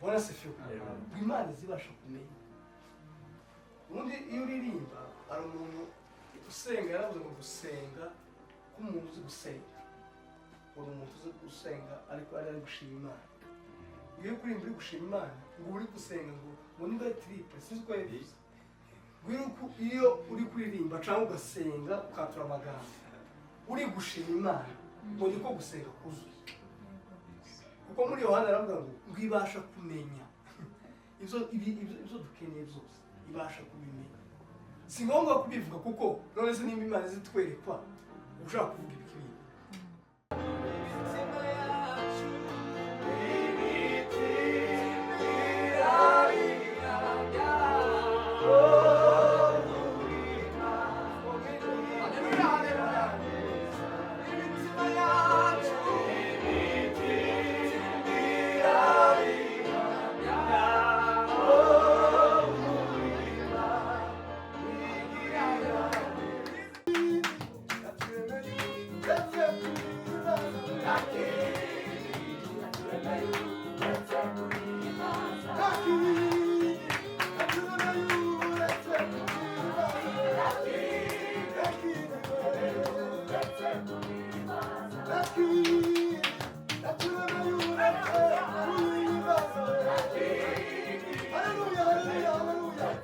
Bwana asifiwe. Ngo Imana izibasha kumenya. Ubundi iyo uririmba, hari umuntu usenga yaravuze ngo gusenga k'umuntu uzi gusenga, uri umuntu uzi gusenga ariko ari gushima Imana. Iyo uri kuririmba uri gushima Imana, ngo uri gusenga ngo niba ari triple, sinzi uko yabivuze, ngo iyo uri kuririmba cyangwa ugasenga ukatura amagambo uri gushima Imana, ngo niko gusenga kuzuye. Kuko muri Yohana aravuga ngo ibasha kumenya ibyo dukeneye byose, ibasha kubimenya. Si ngombwa kubivuga, kuko none se nimba Imana izitwerekwa, ushaka kuvuga ibikibindi. Imitima yacu irabirabya. Haleluya, haleluya. Imitima yacu irabirabya. Hallelujah, hallelujah, hallelujah.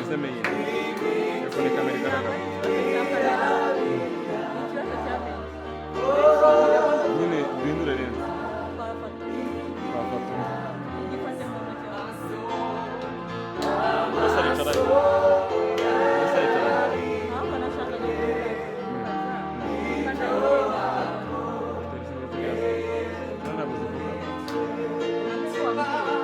Se main. Telefone kamera igaragara. Ikibazo cya main. Nyine duhindure lens. Twafata umwe. Igifate mu ntoki wawe. Bose aricaranye. Bose aricaranye. Ahubwo nashakaga kukubaza niba Ntabwo zivuga. ntabwo wambwiye. Yicara hano.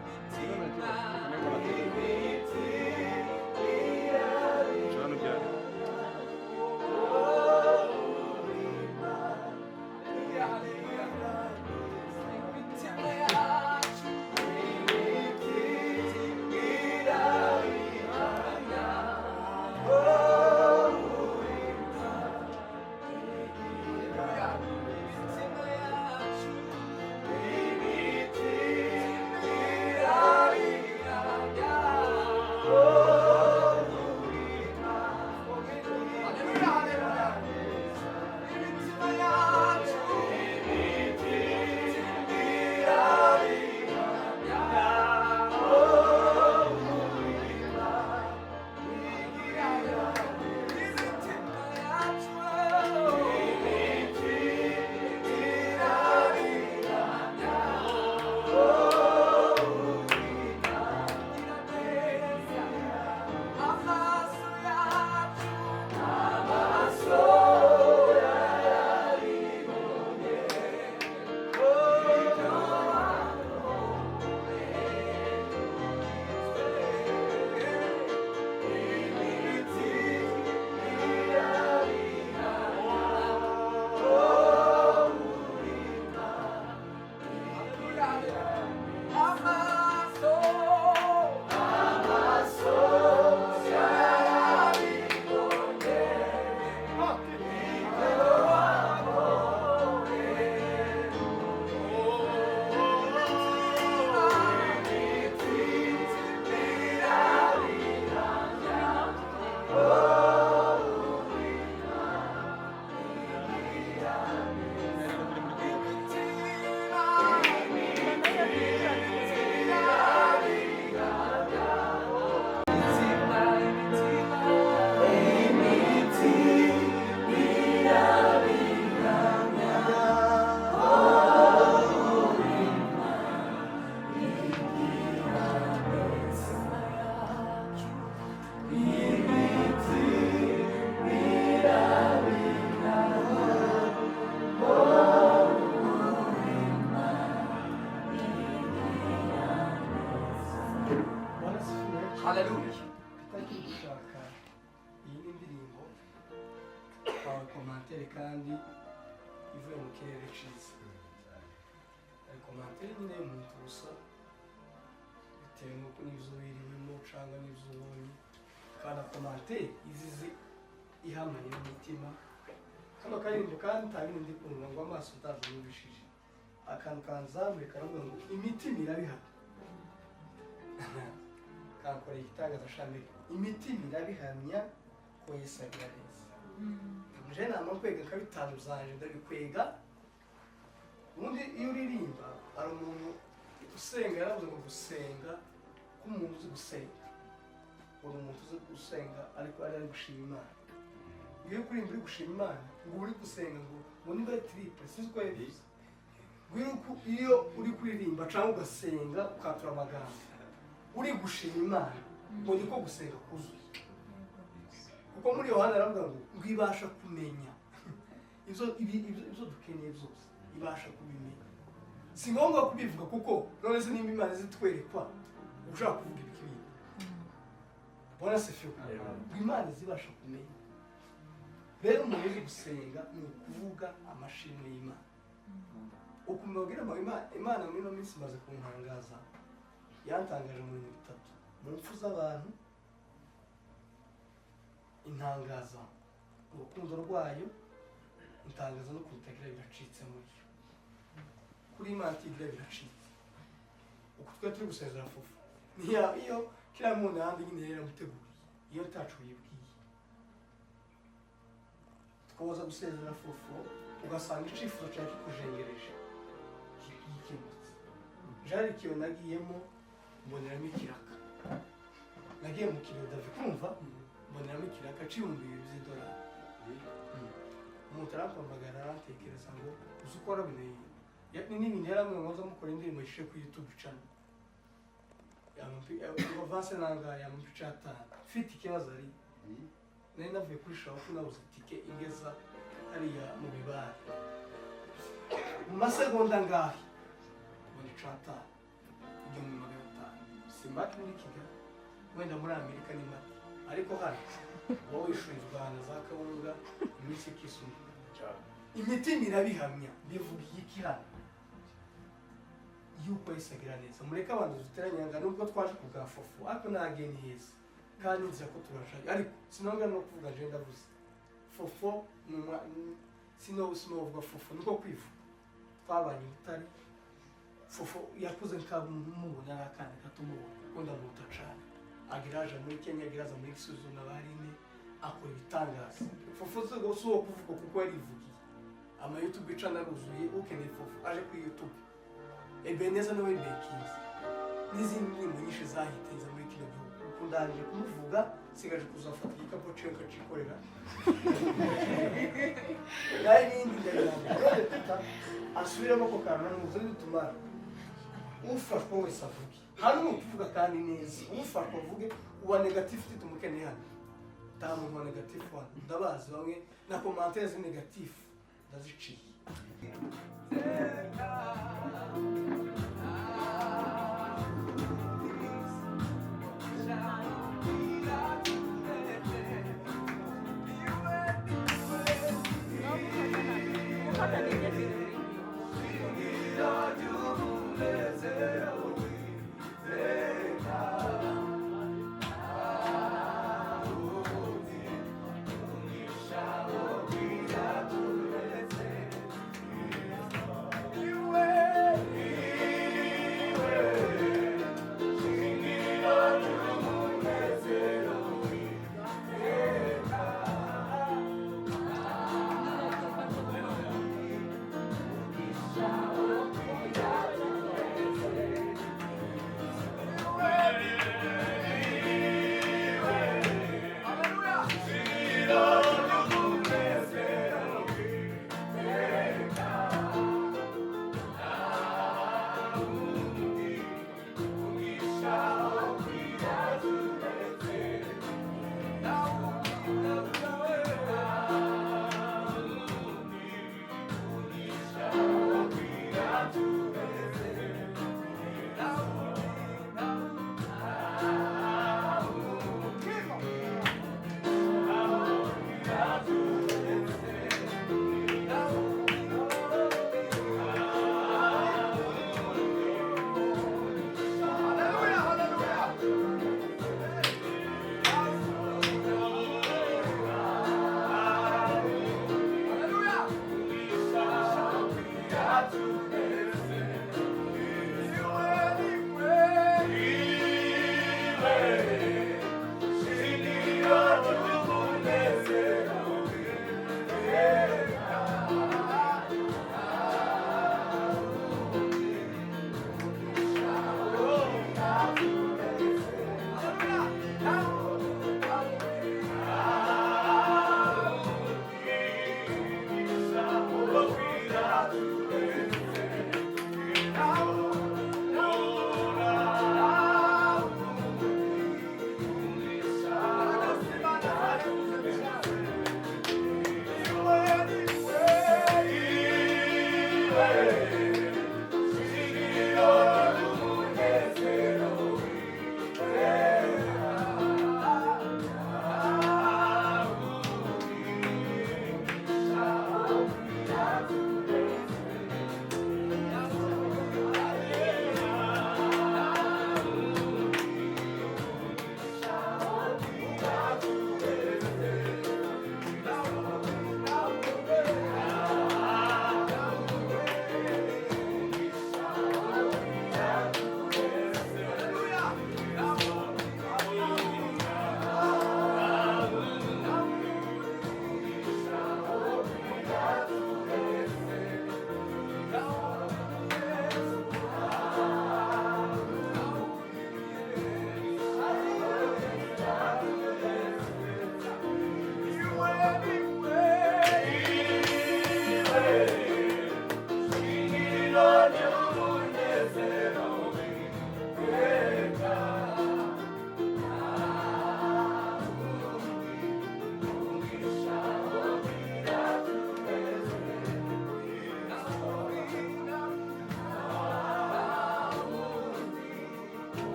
Yicara inyuma yawe. Yicara hano ujyane. Bwana asifiwe. Haleluya. Bitari gushaka iyi ni indirimbo twawe commentaire kandi ivuye mu kirere ciza. Hari commentaire nyine y'umuntu gusa bitewe n'uko n'ibyo wiriwemo cyangwa n'ibyo ubonye, kandi commentaire izizi ihamanye n'umutima. Kano karirimbo kandi nta bindi ndi kumva ngo amaso utazi yumvishije akantu kanzamuye karavuga ngo imitima irabihamya. Kankoreye igitangaza shamiri, imitima irabihamya ko Yesu agira neza. Nje nama kwega nka bitanu zanje ndabikwega. Ubundi iyo uririmba, hari umuntu usenga yaravuze ngo gusenga k'umuntu uzi gusenga, uri umuntu uzi gusenga ariko ari gushima Imana. Iyo uri kuririmba uri gushima Imana, ngo uri gusenga ngo niba ari triple, sinzi uko yabivuze, ngo iyo uri kuririmba cyangwa ugasenga ukatura amagambo uri gushima Imana, ngo niko gusenga kuzuye. Kuko muri Yohana aravuga ngo ibasha kumenya ibyo dukeneye byose, ibasha kubimenya. Si ngombwa kubivuga, kuko none se nimba Imana izitwerekwa ushaka kuvuga ibikibindi. Bwana asifiwe. Ngo Imana izibasha kumenya. Rero umuntu uzi gusenga ni ukuvuga amashimwe y'Imana. Ukumva babwira ngo Imana muri ino minsi imaze kuntangaza, yantangaje mu bintu bitatu: mu mpfu z'abantu, intangaza urukundo rwayo, intangaza no kubitagira biracitse muri yo. Kuri Imana atigira biracitse. Uku twe turi gusezera Fufu, niya iyo kiriya muntu ahandi nyine yari yaramuteguriye, iyo tacu yibwiye twoza gusezera Fufu, ugasanga icifuzo cyawe kikujengereje gikemutse. Jari kiyo nagiyemo mboneramo ikiraka, nagiye mu kiriyo Davi kumva mboneramo ikiraka c'2000 by'idolari. Umuntu arampamagara arantekereza ngo uzi ukora bino ni n'ibintu yarambwiye ngo nza mukora indirimbo yishe kuri YouTube channel, avance nangahe? Yampa icatanu. Mfite ikibazo, ari nari navuye kuri shawu, nabuze tike ingeza hariya mu bibare. Mu masegonda angahe mbona icatanu, 1500. Si make muri Kigali, wenda muri Amerika ni make, ariko hano wowe wishyura inzu ugahana za kawunga iminsi ikisunika. Imitima irabihamya. Bivuga iki hano? Yuko Yesu agira neza. Mureke abantu duteranye nga nubwo twaje ku bwa Fufu, ariko ntagiye ni heza kandi nzira ko turashaje, ariko sinongera no kuvuga. Nje ndavuze Fofo ni sinovuga Fofo niko kwivuga. Twabanye i Butare. Fofo yakuze nkamubona ari akana gato, mubona kuko ndamuruta cane. Agira aja muri Kenya, agira aza muri Gisubizo na Barine, akora ibitangaza. Fofo si uwo kuvuga kuko yarivugiye, ama YouTube channel aruzuye. Ukeneye Fofo aje kuri YouTube. Ebeneza niwe bekinze n'izindi ndirimbo nyinshi zahitenze muri kino gihugu. Uku ndangije kumuvuga, nsigaje kuzafata igikapu ciwe nkacikorera naho ibindi ndabirangira. None Peter asubiremo ako kantu namuvuze nitumara. Ufashwa wese avuge hano, ni ukuvuga kandi neza. Ufashwa avuge, uwa négatif tumukeneye hano. Nta muntu wa négatif hano, ndabazi bamwe na commentaires négatif ndaziciye. No gufata, gufata nibyo bintu.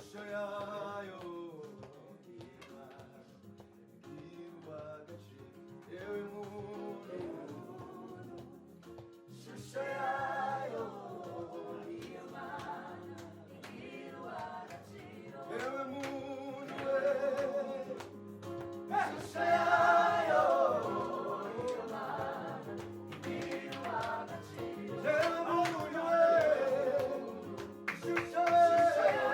Ishusho yayo Imana igira agaciro yewe muntu. Ishusho yayo yewe muntu we. Ishusho yayo yewe muntu we. Ishusho yayo.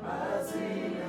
Mazina.